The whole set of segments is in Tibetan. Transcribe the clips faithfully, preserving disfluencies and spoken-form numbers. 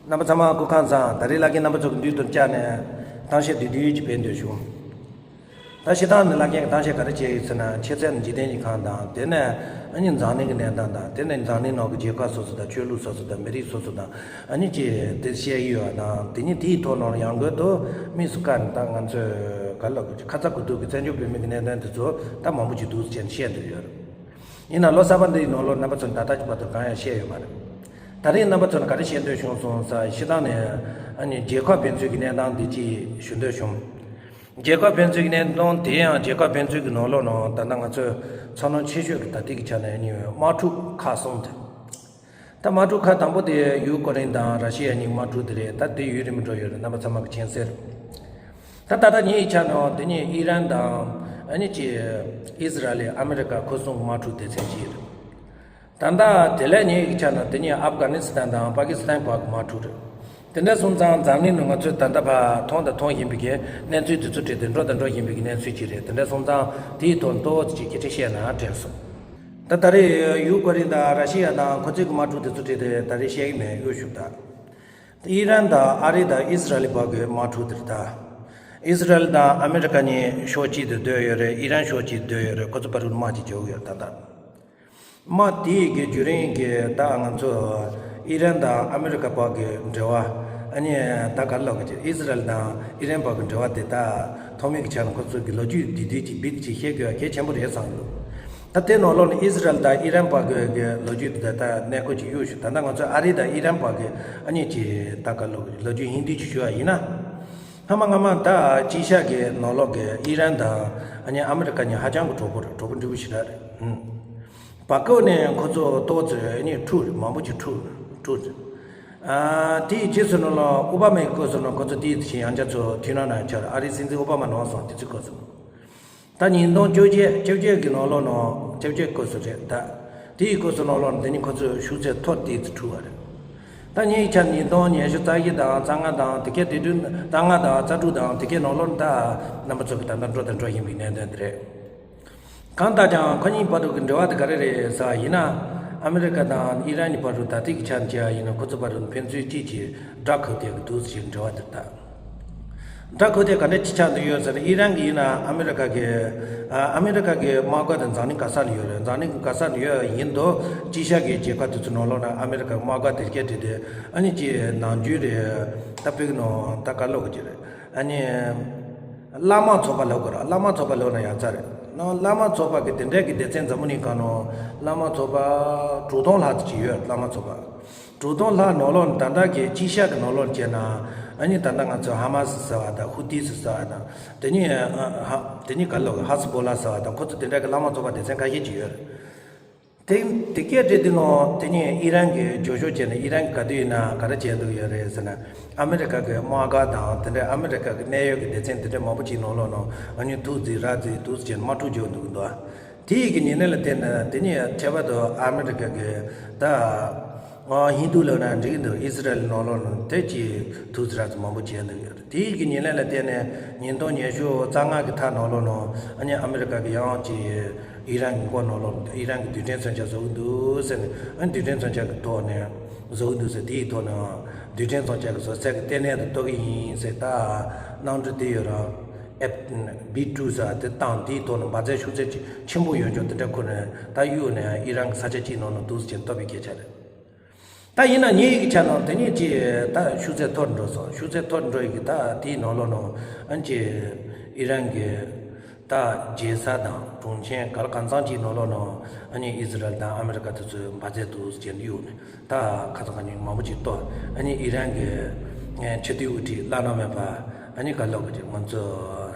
རྣམ་པ་ཚང་མ་སྐུ་ཁམས་བཟང་། ད་རེས་བླ་རྒན་རྣམ་པ་ཚོ་གི་མདུན་དུ་བཅར་ནས་གཏམ་བཤད་བསྡུས་བསྡུས་ཅིག་སྤེལ་འདོད་བྱུང་། ད་སྤྱིར་བཏང་ནི་བླ་རྒན་གྱི་གཏམ་བཤད་ག་རེ་བྱས་ཡོད་ཟེར་ན། ཕྱི་གསལ་ནས་འཇིག་རྟེན་གྱི་ཁམས་དང་། དེ་ནས་ཨ་ནི་འཛམ་གླིང་གི་གནས་སྟངས་དང་། དེ་ནས་འཛམ་གླིང་ནང་གི་རྒྱལ་ཁབ་སོ་སོ་དང་། ཆོས་ལུགས་སོ་སོ་དང་། མི་རིགས་སོ་སོ་དང་། ཨ་ནི་ཅིག་དེ་བཤད་ཀྱི་ཡོད་པ་དང་། དེ་ནི་དེའི་ཐོག་ནང་ཡང་སྒོས་དུ་དམིགས་སུ་བཀར་ནས། ད་ང་ཚོས་ག་ལབ་དགོས། ཁ་ཚ་དགོས་གཏུགས་ཀྱི་བཙན་བྱོལ་བོད་མི་གི་གནད་དོན་དེ་ཚོ་ད་མང་པོ་ཅིག་འདུག་ཟེར་བཤད་འདོད་ཡོད་རེད། ཡིན་ན་ལོ་གསར་པ་འདིའི་ནང་ལོགས་རྣམ་པ་ཚོ་ད་ལྟ་གི་བར་དུ་གང་ཡང་བཤད་ཡོད་མ་རེད། ད་རེས་རྣམ་པ་ཚོ་ལ་ག་རེ་བཤད་འདོད་བྱུང་སོང་ཟེར། སྤྱིར་བཏང་ནས་ཨ་ནི་རྒྱལ་ཁབ་ཕན་ཚུན་གྱི་གནས་སྟངས་འདི་ཅིག་ཞུ་འདོད་བྱུང་། རྒྱལ་ཁབ་ཕན་ཚུན་གྱི་གནས་སྟངས་དེ་ཡང་རྒྱལ་ཁབ་ཕན་ཚུན་གྱི་ནང་ལོགས་ནང་ད་ལྟ་ང་ཚོས་ཚོར་སྣང་ཆེ་ཤོས་ཀྱི་ད་ལྟའི་གི་ཆ་ནས་ཨ་ནི་དམག་འཁྲུག་ཁག་གསུམ་དེ། ད་དམག་འཁྲུག་ཁག་དང་པོ་དེ་ཡུ་ཀེ་རེན་དང་ར་ཤི་ཡ་གཉིས་དམག་འཁྲུག་དེ་རེད། ད་དེ་ཡུན་རིང་མོ་འགྲོ་ཡོད་རེད། རྣམ་པ་ཚང་མ་གི་མཁྱེན་གསལ་རེད། ད་ད་ལྟ་ངའི་ཆ་ནང་དེ་ནས་ཨི་རན་དང་ཨ་ནི་ཅི་ཨི་ཟི་རལ་ཨ་མེ་རི་ཀ་ཁོ་གསུམ་དམག་འཁྲུག་སྡེ་ཚན་གཅིག་རེད། ད་ལྟ་དེ་ལས་ངའི་ཆ་ནང་དེ་ནས་ཨབ་གྷ་ནི་སི་ཐན་དང་པ་ཀི་སི་ཐན་བར་གྱི་དམག་འཁྲུག་རེད། དེ་འདྲ་སོང་ཙང་འཛམ་གླིང་ནང་ང་ཚོས་ད་ལྟ་བར་མཐོང་དང་མཐོང་བཞིན་པའི་གི་གནས་ཚུལ་དེ་ཚོ་གྲས་དེ་འགྲོ་དང་འགྲོ་བཞིན་པའི་གི་གནས་ཚུལ་གཅིག་རེད། དེ་འདྲ་སོང་ཙང་དེའི་ཐོག་ཏོག་ཙམ་ཅིག་སྐད་ཆ་བཤད་ན་དྲན་སོང་། ད་ད་རེས་ཡུ་ཀེ་རེན་དང་ར་ཤི་ཡ་དང་ཁོ་ཚོའི་གི་དམག་འཁྲུག་དེ་ཚོ་གྲས་དེ་ད་རེས་བཤད་ཀྱི་མེད། ཡོད་ཞུ་ད། ཨི་རན་དང་ཨ་རི་དང་ཨི་ཟི་རལ་བར་གྱི་དམག་འཁྲུག་དེ་རེད་ད། ཨི་ཟི་རལ་དང་ཨ་མེ་རི་ཀ་གཉིས་ཕྱོགས་གཅིག་ཏུ་སྡོད་ཡོད་རེད། ཨི་རན་ཕྱོགས་གཅིག་སྡོད་ཡོད་རེད། ཁོ་ཚོ་བར་དུ་དམག་ཅིག་རྒྱག་གི་ཡོད་རེད་ད་ལྟ། དམག་དེའི་གི་བརྒྱུད་རིམ་གྱི་ད་ང་ཚོ་ཨི་རན་དང་ཨ་མེ་རི་ཀ་བར་གྱི་འབྲེལ་བ། ཨ་ནི་ད་ག་ལབ་དགོས་ཀྱི། ཨི་ཟི་རལ་དང་ཨི་རན་བར་གྱི་འབྲེལ་བ་དེ་ད་ཐོག་མའི་གི་ཆ་ནས་ཁོ་ཚོ་གི་ལོ་རྒྱུས་བསྡུས་བསྡུས་ཅིག་བིད་ཅིག་བཤད་དགོས་པ་གལ་ཆེན་པོ་རེད་བསམ་གྱི་འདུག་ད་དེ་ནང་ལོགས་ནས་ཨི་ཟི་རལ་དང་ཨི་རན་བར་གྱི་གི་ལོ་རྒྱུས་དེ་ད་གནད་འགག་ཅིག་ཡོད་ཞུ། ད་ལྟ་ང་ཚོ་ཨ་རི་དང་ཨི་རན་བར་གྱི་ཨ་ནི་ཅིག་ད་ག་ལོ་ལོ་རྒྱུས་ཡིན་དུས་ཅིག་ཞུ་བ་ཡིན་ན། སྔ་མ་སྔ་མ་ད་དཀྱིལ་ཤར་གྱི་ནང་ལོགས་ཀྱི་ཨི་རན་དང་ཨ་ནི་ཨ་མེ་རི་ཀ་གཉིས་ཧ་ཅང་གི་གྲོགས་པོ་རེད། གྲོགས་པོ་འདྲ་བོ་ཞིག་རེད། ཧུམ། བར་སྐབས་ནས་ཁོ་ཚོ་ཏོག་ཙམ་ཨ་ནི་འཁྲུག་རེད། མང་པོ་ཅིག་འཁྲུག་འཁྲུག་རེད། ཨ་དེའི་རྗེས་སུ་ནང་ལ་ཨོ་བྷ་མའི་སྐབས་སུ་ནང་ཁོ་ཚོ་དེའི་ཕྱི་ཡང་བསྐྱར་ཚུར་མཐུན་ལམ་ནང་ཆགས་རེད། ཨ་རིའི་སྲིད་འཛིན་ཨོ་བྷ་མ་ནང་སོང་། དེ་ཚོའི་སྐབས་སུ། ད་ཉིས་སྟོང་བཅོ་བརྒྱད་བཅོ་བརྒྱད་ཀྱི་ནང་ལོགས་ནང་། བཅོ་བརྒྱད་སྐབས་སུ་རེད་ད། དེའི་སྐབས་སུ་ནང་ལོགས་ནང་དེ་ནི་ཁོ་ཚོས་ཤུགས་ཚད་མཐོ་ཏོག་ཙམ་འཁྲུག་པ་རེད། ད་ངའི་ཆ་ཉིས་སྟོང་ཉི་ཤུ་རྩ་བཞི་དང་རྩ་ལྔ་དང་དེ་གའི་དེ་དུས་རྩ་ལྔ་དང་རྩ་དྲུག་དང་དེ་གའི་ནང་ལོགས་ནང་ད་རྣམ་པ་ཚོ་གི་ད་ལྟ་འགྲོ་དང་འགྲོ་བཞིན་པའི་གནད་དོན་དེ་རེད། གང་ལྟར་ཀྱང་ཁོ་གཉིས་བར་དུ་གི་འབྲེལ་བ་དེ་ག་རེ་རེད་ཟེར་བ་ཡིན་ན། ཨ་མེ་རི་ཀ་དང་ཨི་རན་གྱི་བར་དུ་ད་ལྟའི་གི་ཆ་ནས་བྱས་པ་ཡིན་ན། ཁོ་ཚོ་བར་དུ་ཕན་ཚུན་གཅིག་གིས་དགྲ་ཁུར་བསྡད་ཀྱི་འདུག་ཟེར་འབྲེལ་བ་དེ་ད། དགྲ་ཁུར་དེ་ག་འདྲ་ཅིག་ཆགས་འདུག་ཡོད་ཟེར་ན། ཨི་རན་གྱི་ཡིན་ན་ཨ་མེ་རི་ཀ་གི། ཨ་ཨ་མེ་རི་ཀ་གི་དམག་སྒར་དེ་འཛམ་གླིང་ག་ས་ནས་ཡོད་རེད། འཛམ་གླིང་གི་ག་ས་ནས་ཡོད་ཡིན་དུས་དཀྱིལ་ཤར་གྱི་རྒྱལ་ཁབ་དེ་ཚོའི་ནང་ལོགས་ན་ཨ་མེ་རི་ཀ་གི་དམག་སྒར་དེ་སྐད་དེ་དེ་ཨ་ནི་ཅིག་ནམ་རྒྱུན་རེད། ད་བོད་ནང་ད་ག་ལབ་དགོས་ཀྱི་རེད། ཨ་ནི་བླ་མ་ཚོགས་པ་ལབ་དགོས་རེད། བླ་མ་ཚོགས་པ་ལབ་ན་ཡག་ས་རེད། ནང་བླ་མ་ཚོགས་པ་གི་དེ་འདྲ་གི་སྡེ་ཚན་འཛམ་བུ་གླིང་སྒང་ནང་བླ་མ་ཚོགས་པ་དྲུག་སྟོང་ལྷག་ཙམ་ཅིག་ཡོད། བླ་མ་ཚོགས་པ་དྲུག་སྟོང་ལྷག་ནང་ལོགས་ནས་ད་ལྟ་གི་དཀྱིལ་ཤར་གྱི་ནང་ལོགས་བྱས་ན། ཨ་ནི་ད་ལྟ་ང་ཚོ་ཧ་མ་སི་ཟེར་བ་དང་ཧུ་ཏི་སི་ཟེར་བ་དང་། དེ་ནི་ཨ་ཧ་དེ་ནི་ག་ལབ་དགོས། ཧ་སི་བྷོ་ལ་ཟེར་བ་དང་། ཁོ་ཚོ་དེ་འདྲ་གི་བླ་མ་ཚོགས་པ་སྡེ་ཚན་ཁ་ཤས་ཅིག་ཡོད་རེད། དེ་དེ་སྐད་དེ་དེ་ནང་དེ་ནི་ཨི་རན་གྱིས་འགྱོད་བཤགས་བྱས་ནས། ཨི་རན་གྱིས་ག་དུས་ཡིན་ན་ག་རེ་བྱས་འདུག་ཡོད་རེད་ཟེར་ན། ཨ་མེ་རི་ཀ་གི་དམག་སྒར་དང་དེ་འདྲ་ཨ་མེ་རི་ཀ་གི་གནད་ཡོད་ཀྱི་སྡེ་ཚན་དེ་འདྲ་མང་པོ་ཅིག་ནང་ལོགས་ནང་ཨ་ནི་ཐུག་ཙམ་ར་ཙམ་འདུག་ཟེར་བྱས་ནས་དམག་འཁྲུག་རྒྱག་འདུག་གི་འདུག་དེ་ཡི་གི་ཉེ་གནས་ལ་བལྟས་ན་དེ་ནི་ཁྱད་པར་དུ་ཨ་མེ་རི་ཀ་གི་ད་ཨ་ཧིན་རྡུ་ལབ་ན་འགྲིག་གི་འདུག་ཨི་ཟི་རལ་ནང་ལོགས་ནང་དེ་ཅིག་ཐུག་ཙམ་ར་ཙམ་མང་པོ་བྱས་འདུག་ཡོད་རེད། དེ་ཡི་གི་ཉེ་གནས་ལ་བལྟས་ནས་ཉིས་སྟོང་ཉི་ཤུ་རྩ་ལྔ་གི་མཐའ་ནང་ལོགས་ནང་ཨ་ནི་ཨ་མེ་རི་ཀ་གི་ཡང་ཅིག་ཨི་རན་གྱི་མགོ་ནང་ལོགས། ཨི་རན་གྱི་རྡུལ་ཕྲན་མཚོན་ཆ་བཟོ་གི་འདུག་ཟེར་ནས། ཨ་ནི་རྡུལ་ཕྲན་མཚོན་ཆ་གི་ཐོག་ནས་བཟོ་གི་འདུག་ཟེར། དེའི་ཐོག་ནས་རྡུལ་ཕྲན་མཚོན་ཆ་གི་བཟོ་ཚད་ཀྱི་ལྟེ་གནས་དུ་གཏོགས་ཀྱི་ཡིན་ཟེར་ད་གནམ་གྲུ་དེ་ཡོད་ར། ཨེཕ་བི་ཊུ་ཟེར་དེ་བཏང་། དེའི་ཐོག་ནས་འབར་རྫས་ཤུགས་ཚད་ཅིག་ཆེན་པོ་ཡོད་ཅོག་དེ་འདྲ་ཁུར་ནས་ད་གཡུགས་ནས་ཨི་རན་གྱི་ས་ཆ་གཅིག་ནང་ལ་འདུག་ཟེར་གཏོར་བའི་སྐད་ཆ་རེད། ད་ཡིན་ན་ངའི་ཡི་གི་ཆ་ནང་དེ་ནས་ཅིག་ད་ཤུགས་ཚད་མཐོ་རུ་འགྲོ་སོང་། ཤུགས་ཚད་མཐོ་རུ་འགྲོ་ཡི་གི་ད་དེའི་ནང་ལོགས་ནང་ཨ་ནི་ཅིག་ཨི་རན་གྱི་ད་རྒྱལ་ས་དང་གྲོང་ཁྱེར་ག་ལ་གང་འཚམ་ཅིག་ནང་ལོགས་ནང་ཨ་ནི་ཨི་ཟི་རལ་དང་ཨ་མེ་རི་ཀ་དེ་ཚོས་འབར་རྫས་འདུག་ཟེར་གྱིན་གཡུགས་ནས། ད་ཁ་སང་ཁ་ཉིན་མང་པོ་ཅིག་གཏོར། ཨ་ནི་ཨི་རན་གྱི་ཨེ་ཕྱི་དྲིལ་དབུ་ཁྲིད་བླ་ན་མེད་པ་ཨ་ནི་ག་ལབ་དགོས་ཀྱི། ང་ཚོ་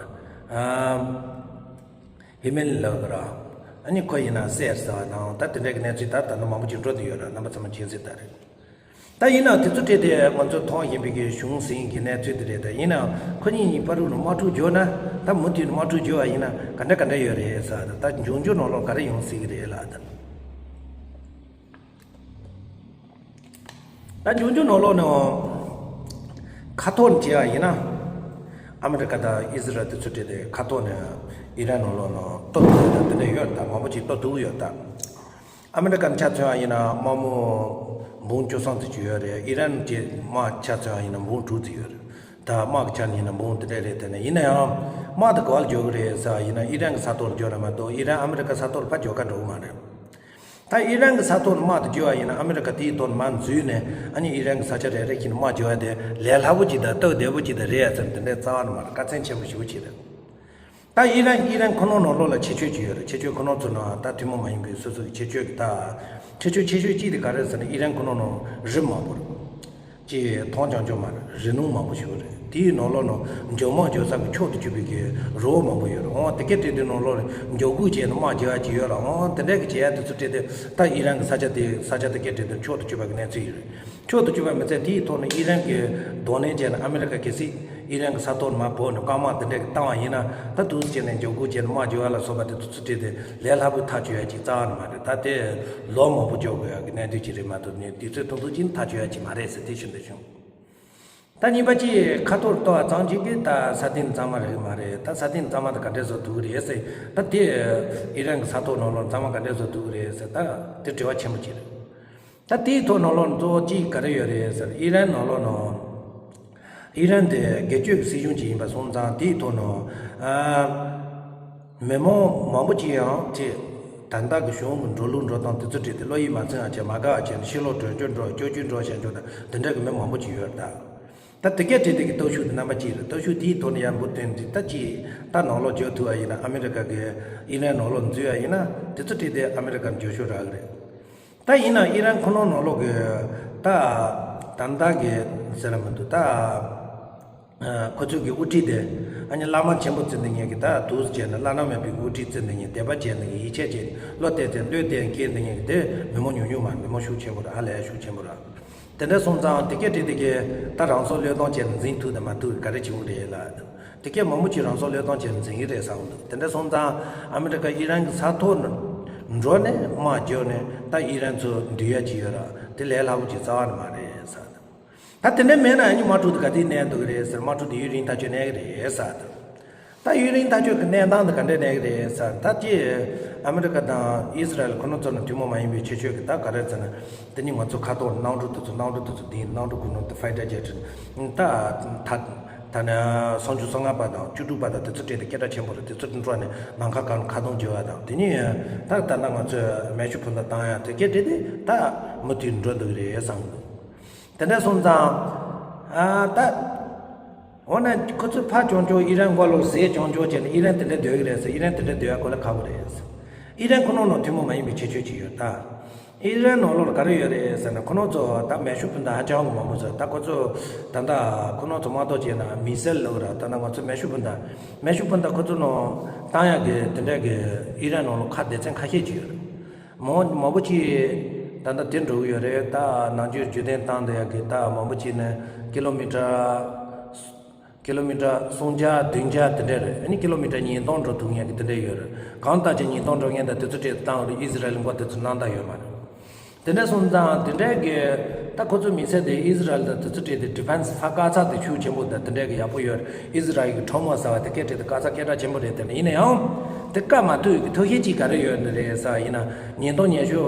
ཨ་ཧི་མེ་ལི་ལབ་དགོས་ར། ཨ་ནི་ཁོ་ཡིན་ན་བསད་ཟེར་བ་དང་། ད་དེ་འདྲ་གི་གནས་ཚུལ་ད་ད་ནི་མང་པོ་ཅིག་འགྲོ་བསྡད་ཡོད་ར། རྣམ་པ་ཚང་མ་མཁྱེན་གསལ་ལྟར་རེད། ད་ཡིན་ན་དེ་ཚོ་གྲས་དེ་ང་ཚོ་མཐོང་བཞིན་པའི་གི་གཞུང་ཟིན་གྱི་གནས་ཚུལ་དེ་རེད། ད་ཡིན་ནའང་ཁོ་གཉིས་གཉིས་བར་དུ་ནི་དམག་འཁྲུག་བརྗོད་ན། ད་མུ་མཐུད་ནས་དམག་འཁྲུག་བརྗོད་པ་ཡིན་ན་ག་འདྲ་ག་འདྲ་ཡོད་རེད་ཟེར། ད་ད་འབྱུང་འགྱུར་ནང་ལོགས་ག་རེ་ཡོང་སྲིད་གི་རེད་ལ་ད། ད་འབྱུང་འགྱུར་ནང་ལོགས་ནས་ཁ་ཐོག་ནས་བྱས་པ་ཡིན་ན། ཨ་མེ་རི་ཀ་དང་ཨི་ཟི་རལ་དེ་ཚོ་གྲས་དེ་ཁ་ཐོག་ནས་ཨི་རན་ནང་ལོགས་ནས་གཏོར་ཐུབ་ཡོད་ད། དེ་འདྲ་ཡོད་ད། མང་པོ་ཅིག་གཏོར་ཐུབ་ཡོད་ད། ཨ་མེ་རི་ཀ་ནས་ཆ་མཚོན་པ་ཡིན་ན་དམག་མི་ འབུམ་བཅུ་གསུམ་ཙམ་ཅིག་ཡོད་རེད། ཨི་རན་གྱི་དམག་ཆ་ཚང་ཡིན་ན་འབུམ་དྲུག་ཙམ་ཡོད་རེད། ད་དམག་གི་ཆ་ནས་ཡིན་ན་འབུམ་དེ་འདྲ་རེད། དེ་ནས་ཡིན་ན་ཡང་དམག་དེ་ག་པར་འཇོག་གི་རེད་ཟེར་བ་ཡིན་ན་ཨི་རན་གྱི་ས་ཐོག་ལ་འཇོག་ར་མ་གཏོགས་ཨི་རན་ཨ་མི་རི་ཀ་ས་ཐོག་ལ་ཕར་འཇོག་ག་འགྲོ་གི་མ་རེད། ད་ཨི་རན་གྱི་ས་ཐོག་ནས་དམག་དེ་བརྒྱབ་པ་ཡིན་ན་ཨ་མི་རི་ཀ་དེའི་ཐོག་ནས་མར་འཛུལ་ནས་ཨ་ནི་ཨི་རན་གྱི་ས་ཆ་རེ་རེ་བཞིན་དམག་རྒྱག་ཡ་དེ་ལས་སླ་པོ་ཅིག་དང་སྟབས་བདེ་པོ་ཅིག་དང་རེད་ཟེར་ནས་དེ་འདྲའི་རྩ་བ་ནས་མ་རེད། དཀའ་ཚེགས་ཆེན་པོ་ཞེ་པོ་ཅིག་རེད། ད་ཨི་རན་ཨི་རན་ཁོ་ན་ནང་ལོགས་ལ་ཁྱད་ཆོས་ཅིག་ཡོད་རེད། ཁྱད་ཆོས་ཁོ་ན་ཚོ་ནང་ད་ཐུན་མོང་མ་ཡིན་པའི་སོ་སོ་གི་ཁྱད་ཆོས་ཀྱི་ད་ཁྱད་ཆོས་ཆེ་ཤོས་གཅིག་དེ་ག་རེ་ཟེར་ན་ཨི་རན་ཁོ་ན་ནང་རི་མང་པོ་རེད། ཅེས་མཐོང་རྐྱང་རྐྱང་མ་རེད། རི་ལུང་མང་པོ་ཞིག་རེད། དེའི་ནང་ལོགས་ནང་མགྱོགས་མ་མགྱོགས་ས་གི་མཆོག་ཏུ་གྱུར་པའི་གི་རི་བོ་མང་པོ་ཡོད་རེད། འོ་དེ་སྐད་བྲིས་དུས་ནང་ལོགས་ནས་མགྱོགས་སྒུག་བྱས་ནས་དམག་རྒྱག་ཡ་ཅིག་ཡོད་ལ། འོ་དེ་འདྲ་གི་བྱེད་ཡ་དེ་ཚོ་བྲིས་ཏེ་ད་ཨི་རན་གི་ས་ཆ་དེ་ས་ཆ་དེ་སྐད་བྲིས་དུས་མཆོག་ཏུ་གྱུར་པ་གི་གནས་ཚུལ་ཡོད་རེད། མཆོག་ཏུ་གྱུར་པ་མི་ཚད་དེའི་ཐོག་ནས་ཨི་རན་གི་གདོང་ལེན་བྱས་ནས་ཨ་མི་རི་ཀ་གལ་སྲིད་ཨི་རན་གི་ས་ཐོག་ནས་མར་བབས་ནས་རྐང་དམག་དེ་འདྲ་གི་བཏང་བ་ཡིན་ན་ད་འདུག་སེ་བྱས་ནས་མགྱོགས་སྒུག་བྱས་ནས་དམག་རྒྱག་ཡ་ལ་སོགས་པ་དེ་ཚོ་ཚུར་བྲིས་ཏེ་ལས་སླ་པོའི་ཐག་གཅོད་ཡ་ཅིག་རྩ་བ་ནས་མ་རེད། ད་དེ་ལོ་མང་པོ་འགོར་དགོས་ཡ་གི་གནད་དོན་ཅིག་རེད་མ་གཏོགས་ནི་དུས་ཚོད་ཐུང་ཐུང་ཅིག་ནི་ཐག་གཅོད་ཡ་ཅིག་མ་རེད་ཟེར་དེ་ཞུ་འདོད་བྱུང་། ད་གཉིས་པ་ཅིག་ཁ་ཐོར་གཏོར་བ་ཙམ་ཅིག་གིས་ད་ས་སྟེང་གཙང་མ་རེད་མ་རེད། ད་ས་སྟེང་གཙང་མ་དེ་ག་འདྲས་བཟོ་ཐུབ་ཀྱི་རེད་ཟེར། ད་དེ་ཨི་རན་གྱི་ས་ཐོག་ནང་ལོགས་གཙང་མ་ག་འདྲས་བཟོ་ཐུབ་ཀྱི་རེད་ཟེར། ད་དེ་དྲི་བ་ཆེན་པོ་ཅིག་རེད། ད་དེའི་ཐོག་ནང་ལོགས་གཙོ་བོ་གཅིག་ག་རེ་ཡོད་རེད་ཟེར། ཨི་རན་ནང་ལོགས་ནང་ཨི་རན་དེ་སྒེར་གཅོད་ཀྱི་སྲིད་གཞུང་ཅིག་ཡིན་པ་སོང་ཙང་དེའི་ཐོག་ནང་ཨ། མི་མང་མང་པོ་ཅིག་ཡང་ཅིག་ད་ལྟ་གི་གཞུང་གི་འགྲོ་ལུགས་འགྲོ་སྟངས་དེ་ཚོ་བྲིས་ཏེ་བློ་ཡིད་མ་ཚིམ་ཡང་བྱས་མ་དགའ་བ་བྱས་ནས་ཕྱི་ལོགས་བྲོས་བྱོལ་འགྲོ་སྐྱོ་སྐྱོ་འགྲོ་བྱས་འགྲོ་དང་དེ་འདྲ་གི་མི་མང་པོ་ཅིག་ཡོད་རེད་ད། ད་དེ་སྐད་བྲིས་དེ་གི་སྟོབས་ཤུགས་དེ་རྣམ་པ་གཅིག་རེད། སྟོབས་ཤུགས་དེའི་ཐོག་ནས་ཡར་འབུར་བཏོན་དེ་ད་ཅིག་ད་ནང་ལོགས་འཇོག་ཐུབ་པ་ཡིན་ན་ཨ་མི་རི་ཀ་གི་ཨི་རན་ནང་ལོགས་འཛུལ་བ་ཡིན་ན་དེ་ཚོ་བྲིས་ཏེ་ཨ་མི་རི་ཀར་འཇོག་ཤོག་རག་གི་རེད། ད་ཡིན་ན་ཨི་རན་ཁོ་ན་ནང་ལོགས་ཀྱི་ད་ད་ལྟ་གི་ཟེར་ལ་མི་འདུག་ད། ཁོ་ཚོའི་གི་དབུ་ཁྲིད་དེ་ཨ་ནི་བླ་མ་ཆེན་པོ་བརྩི་འདི་ངེད་ཀྱི་ད་དུས་བྱས་ནས་བླ་ན་མེད་པའི་དབུ་ཁྲིད་བརྩི་འདི་ངེད་དད་པ་བྱས་འདི་ངེད་ཡིད་ཆེས་བྱས་བློ་གཏད་དེ་བློས་གཏད་སྐྱེལ་འདི་ངེད་ཀྱི་དེ་མི་མང་ཉུང་ཉུང་མ་མི་མང་ཤུགས་ཆེན་པོ་རེད། ཧ་ལས་ཡ་ཤུགས་ཆེན་པོ་རེད། དེ་འདྲ་སོང་ཙང་དེ་སྐད་བྲིས་དེ་གི་ད་རང་སྲོག་བློས་གཏོང་བྱས་ནས་འཛིང་ཐུབ་དང་མ་ཐུབ་ག་རེ་བྱེད་དགོས་རེད་ལ། དེ་སྐད་མང་པོ་ཅིག་རང་སྲོག་བློས་གཏོང་བྱས་ནས་འཛིང་གི་རེད་བསམ་གི་འདུག་དེ་འདྲ་སོང་ཙང་ཨ་མི་རི་ཀ་ཨི་རན་གྱི་ས་ཐོག་ནས་འགྲོ་ནས་དམག་རྒྱག་ནས་ད་ཨི་རན་ཚོ་འདུལ་ཡ་ཅིག་ཡོད་ར་དེ་ལས་སླ་པོ་ཅིག་རྩ་བ་ནས་མ་རེད་ཟེར། ད་དེ་འདྲ་མེད་ན་ཨ་ནི་དམག་འཁྲུག་དེ་ག་དུས་གནས་འདུག་གི་རེད་ཟེར། དམག་འཁྲུག་དེ་ཡུན་རིང་ཐག་ཆོད་གནས་ཀྱི་རེད་ཟེར། ད་ཡུན་རིང་ཐག་ཆོད་ཀྱི་གནས་སྟངས་དེ་ག་འདྲ་གནས་ཀྱི་རེད་ཟེར། ད་ཅི་ཨ་མི་རི་ཀ་དང་ཨི་ཟི་རལ་ཁོ་ན་ཚོ་ནི་ཐུན་མོང་མ་ཡིན་པའི་ཁྱད་ཆོས་ཀྱི་ད་ག་རེ་ཟེར་ན། དེ་ནི་ང་ཚོ་ཁ་ཐོག་གནམ་གྲུ་དེ་ཚོ་གནམ་གྲུ་དེ་ཚོ་དེ་གནམ་གྲུ་ཁོ་ན་དེ་ཕའི་ཊར་ཇེ་ཊི་ད་ད་ད་ནི་སུམ་ཅུ་སོ་ལྔ་པ་དང་བཅུ་དྲུག་པ་དང་དེ་ཚོ་སྤྲད་དེ་སྐད་གྲགས་ཆེན་པོ་རེད། དེ་ཚོ་འགྲོ་ནས་ནམ་མཁའ་གང་ཁ་རྡུང་བྱེད་པ་དང་དེ་ནི་ད་ད་ལྟ་ང་ཚོས་མེ་ཤུགས་འཕུར་མདའ་བཏང་ཡ་དེ་སྐད་བྲིས་ཏེ་ད་མུ་མཐུད་འགྲོ་འདུག་གི་རེད་བསམ་གི་འདུག་དེ་འདྲ་སོང་ཙང་། ཨ་ད། འོ་ན་ཁོ་ཚོས་ཕར་རྐྱང་རྐྱང་ཨི་རན་མགོ་ལོག་ཟས་རྐྱང་རྐྱང་བྱས་ནས་ཨི་རན་དེ་འདྲ་སྡོད་ཀྱི་རེད་ཟེར། ཨི་རན་དེ་འདྲ་སྡོད་ཡ་གོ་ལ་ཁག་པོ་རེད་ཟེར། ཨི་རན་ཁོ་ན་ནང་ཐུན་མོང་མ་ཡིན་པའི་ཁྱད་ཆོས་ཅིག་ཡོད་ད། ཨི་རན་ནང་ལོགས་ལ་ག་རེ་ཡོད་རེད་ཟེར་ན་ཁོ་ན་ཚོ་ད་མེ་ཤུགས་འཕུར་མདའ་ཧ་ཅང་གི་མང་པོ་ཟེར། ད་ཁོ་ཚོ་ད་ད་ཁོ་ན་ཚོ་མ་གཏོགས་བྱས་ན་མི་སེལ་ལོག་ར་ད་ད་ང་ཚོ་མེ་ཤུགས་འཕུར་མདའ་མེ་ཤུགས་འཕུར་མདའ་ཁོ་ཚོ་ནང་བཏང་ཡ་གི་དེ་འདྲ་གི་ཨི་རན་ནང་ལོགས་ཁ་སྡེ་ཚན་ཁ་ཤས་ཅིག་ཡོད་རེད། མང་མང་པོ་ཅིག་ད་ལྟ་དེ་འགྲོ་གི་ཡོད་རེད། ད་ནང་ཆོས་བརྒྱུད་ལྡན་བཏང་བསྡད་ཡག་གི་ད་མང་པོ་ཅིག་ནི་ཀི་ལོ་མི་ཊར་ཀི་ལོ་མི་ཊར་སུམ་བརྒྱ་བདུན་བརྒྱ་དེ་འདྲ་རེད། ཨ་ནི་ཀི་ལོ་མི་ཊར་ཉིས་སྟོང་འགྲོ་ཐུབ་མཁན་གྱི་དེ་འདྲ་ཡོད་རེད། གང་ལྟར་ཀྱང་ཉིས་སྟོང་འགྲོ་མཁན་དང་དེ་ཚོ་སྤྲད་དེ་བཏང་རེད། ཨི་ཟི་རལ་མགོ་དེ་ཚོ་སྣང་དག་ཡོད་མ་རེད། དེ་འདྲ་སོང་ཙང་དེ་འདྲའི་གི་ད་ཁོ་ཚོ་མི་སེར་དེ་ཨི་ཟི་རལ་དང་དེ་ཚོ་སྤྲད་དེ་ཌི་ཕེན་སི་ཧ་དཀའ་ཚེགས་དེ་ཤུགས་ཆེན་པོ་དང་དེ་འདྲའི་གི་ཡག་པོ་ཡོད་རེད། ཨི་ཟི་རལ་གི་ཁྲོམ་མོ་ཟ་བ་དེ་སྐད་བྲིས་དེ་དཀའ་ཚེགས་སྐད་གྲགས་ཆེན་པོ་རེད། དེ་ནི་ཡིན་ན་ཡང་དེ་བཀག་མ་ཐུབ་ཀྱི་ཐབས་ཤེས་ཅིག་ག་རེ་ཡོད་ནི་རེད་ཟེར་ཡིན་ན། ཉིས་སྟོང་ཉི་ཤུ་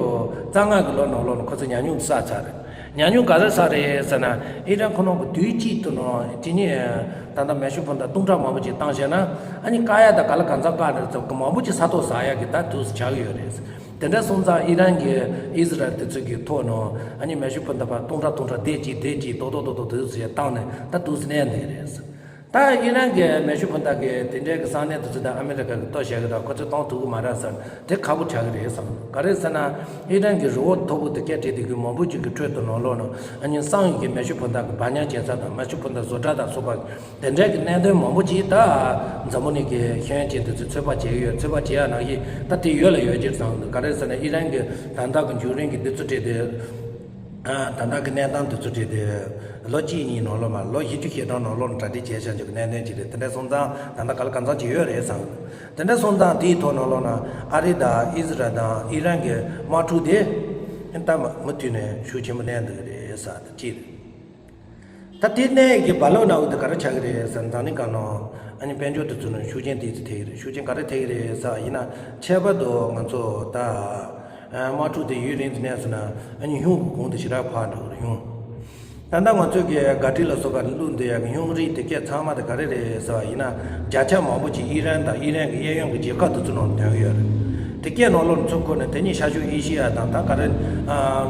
རྩ་ལྔ་གི་ལོ་ནང་ལོགས་ནས་ཁོ་ཚོ་ཉམས་མྱོང་བསགས་ཚར་རེད། ཉམས་མྱོང་ག་རེ་བསགས་རེད་ཟེར་ན། ཨི་རན་ཁོ་ནང་གི་དུས་གཅིག་ཏུ་ནང་དེ་ནས་ད་ལྟ་མེ་ཤུགས་འཕུར་མདའ་སྟོང་ཕྲག་མང་པོ་ཅིག་བཏང་བྱས་ན། ཨ་ནི་བཀག་ཡ་དང་ག་ལ་གང་འཚམ་བཀག་ནས་ཚོ་མང་པོ་ཅིག་ས་ཐོག་ཟག་ཡ་གི་ད་དུས་སུ་ཆགས་ཀྱི་ཡོད་རེད། དེ་འདྲ་སོང་ཙང་ཨི་རན་གྱིས་ཨི་ཟི་རལ་དེ་ཚོ་གི་ཐོག་ནང་ཨ་ནི་མེ་ཤུགས་འཕུར་མདའ་ཕར་སྟོང་ཕྲག་སྟོང་ཕྲག་དེ་གཅིག་དེ་གཅིག་ཏོག་ཏོག་ཏོག་ཏོག་དེ་ཚོ་བྱས་བཏང་ནས་ད་དུས་སུ་གནས་འདི་རེད། ད་ཨི་རན་གྱི་མེ་ཤུགས་འཕུར་མདའ་གི་དེ་འདྲའི་གི་ས་གནས་དེ་ཚོ་ད་ཨ་མི་རི་ཀ་གི་གཏོར་བྱེད་གི་ད་ཁོ་ཚོས་གཏོང་ཐུབ་གི་མ་རེད་བསམ། དེ་ཁག་པོ་ཆགས་གི་རེད་བསམ། ག་རེ་ཟེར་ན་ཨི་རན་གྱི་རི་བོ་མཐོ་པོ་དེ་སྐད་བྲིས་དེ་གི་མང་པོ་ཅིག་གི་ཁྲོད་དུ་ནང་ལོགས་ནང་ཨ་ནི་སང་ཡི་གི་མེ་ཤུགས་འཕུར་མདའ་གི་འབར་ཉར་བྱེད་ས་དང་མེ་ཤུགས་འཕུར་མདའ་བཟོ་གྲྭ་དང་སོགས་པ་དེ་འདྲའི་གི་གནད་དོན་མང་པོ་ཅིག་ད་འཛམ་བུ་གླིང་གི་ཤེས་ཡོན་ཅན་དེ་ཚོས་ཚོད་དཔག་བྱེད་ཀྱི་ཡོད། ཚོད་དཔག་བྱེད་ཡ་ནང་བཞིན་ད་དེ་ཡོད་ལ་ཡོད་ཀྱི་བསམ་འདུག། ག་རེ་ཟེར་ན་ཨི་རན་གྱི་ད་ལྟ་གི་འབྱོར་རིམ་གྱི་འདི་ཚོ་བྲིས་ཏེ། ཨ་ད་ལྟ་གི་གནས་སྟངས་འདི་ཚོ་བྲིས་ཏེ། ལོ་གཅིག་གཉིས་ནང་ལོགས་མ་ལོ་བཞི་བཅུ་ཞེ་གྲངས་ནང་ལོགས་ནས་གྲ་སྒྲིག་བྱས་བཞག་རྒྱུ་གི་གནད་དོན་ཅིག་རེད། དེ་འདྲ་སོང་ཙང་ད་ལྟ་ག་ལ་གང་འཚམ་ཅིག་ཡོད་རེད་བསམ། དེ་འདྲ་སོང་ཙང་དེའི་ཐོག་ནང་ལོགས་ན་ཨ་རི་དང་ཨི་ཟི་རལ་དང་ཨི་རན་གྱི་དམག་འཁྲུག་དེ་ད་མུ་མཐུད་ནས་ཤུགས་ཆེན་པོ་གནས་འདུག་གི་རེད་ཟེར་དེ་གཅིག་རེད། ད་དེ་གནས་ཀྱི་བ་ལོ་ན་འུ་དེ་ག་རེ་ཆགས་ཀྱི་རེད་ཟེར་འཛམ་གླིང་སྒང་ནང་ཨ་ནི་དཔལ་འབྱོར་དེ་ཚོ་ནང་ཤུགས་རྐྱེན་དེ་ཚོ་ཐེབས་ཀྱི་རེད། ཤུགས་རྐྱེན་ག་རེ་ཐེབས་ཀྱི་རེད་ཟེར་ཡིན་ན་ཁྱད་པར་དུ་ང་ཚོ་ད་ དམག་འཁྲུག་དེ་ཡུན་རིང་དུ་གནས་སོང་ན་ཨ་ནི་ཧུང་གི་གོང་དུ་ཞེ་དྲག་འཕར་འགྲོ་གི་རེད། ཧུང་། ད་ལྟ་ང་ཚོས་ཀྱི་ག་ཏྲི་ལ་སོགས་པ་བླུགས་འདི་ཡག་གི་ཧུང་རིགས་དེ་སྐད་ཚང་མ་དེ་ག་རེ་རེད་ཟེར་བ་ཡིན་ན། བརྒྱ་ཆ་མང་པོ་ཅིག་ཨི་རན་དང་ཨི་རན་གྱི་གཡས་གཡོན་གྱི་རྒྱལ་ཁབ་དེ་ཚོ་ནང་ཐོན་གྱི་ཡོད་རེད། དེ་སྐད་ནང་ལོགས་ནས་ཚུར་འཁོར་ནས་དེ་ཉིད་ཤར་ཕྱོགས་ཨེ་ཤི་ཡ་དང་ད་ག་རེ་